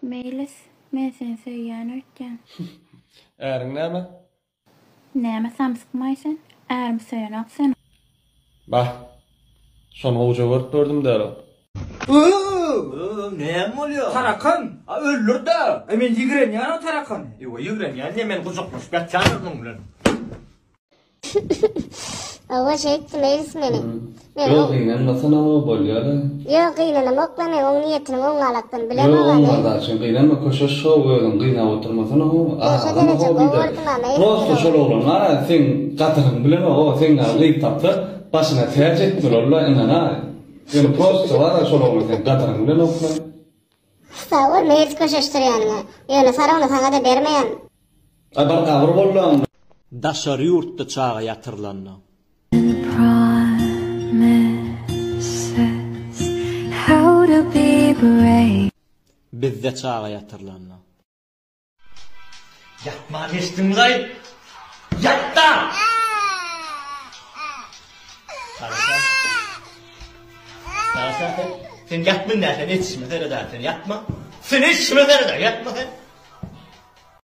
Meýlis, men seni söýýän öýtýän. Äriň näme? Näme samsykmaý sen? Ärim söýenok seni. Bah. Şony gowja görüp gördüm däl-ow. Ööööö näme bolýa? Tarakan! A öldür-dä! E men ýigrenýän o tarakany. Ewa ýigrenýän diýe men gujaklaşyp ýatýan onuň bilen. Hawa şeýtdi Meýlis meni. Men Ýok gynanmasana o bolýala. Ýok gynanamokla men oň niýetiniň oňalakdygyny bilemok Ýok oňa zat üçin gynanma köşeş şo özüň gynap oturmasana ho agama ho bider. Prosto şol oglan bar seň gadyryňy bilenok o seň ýaly gyz tapsa başyna täç etmeli olla ynana. Ýöne prosto bar şol oglan seň gadyryňy bilenokla. Sag bol Meýlis köşeşdirýäniňe. Ýöne saragyny saňada bermeýän. Aý bar gabyr boldy onda. Daşary ýurtda çaga ýatyrylanda. Bizde çaga ýatyrylanda. Ýatma geçdiňizaý. Ýatda! Saraşa. Saraşa sen. Sen ýatma indi sen etişime seredär sen ýatma. Sen etişime seredär ýatma sen.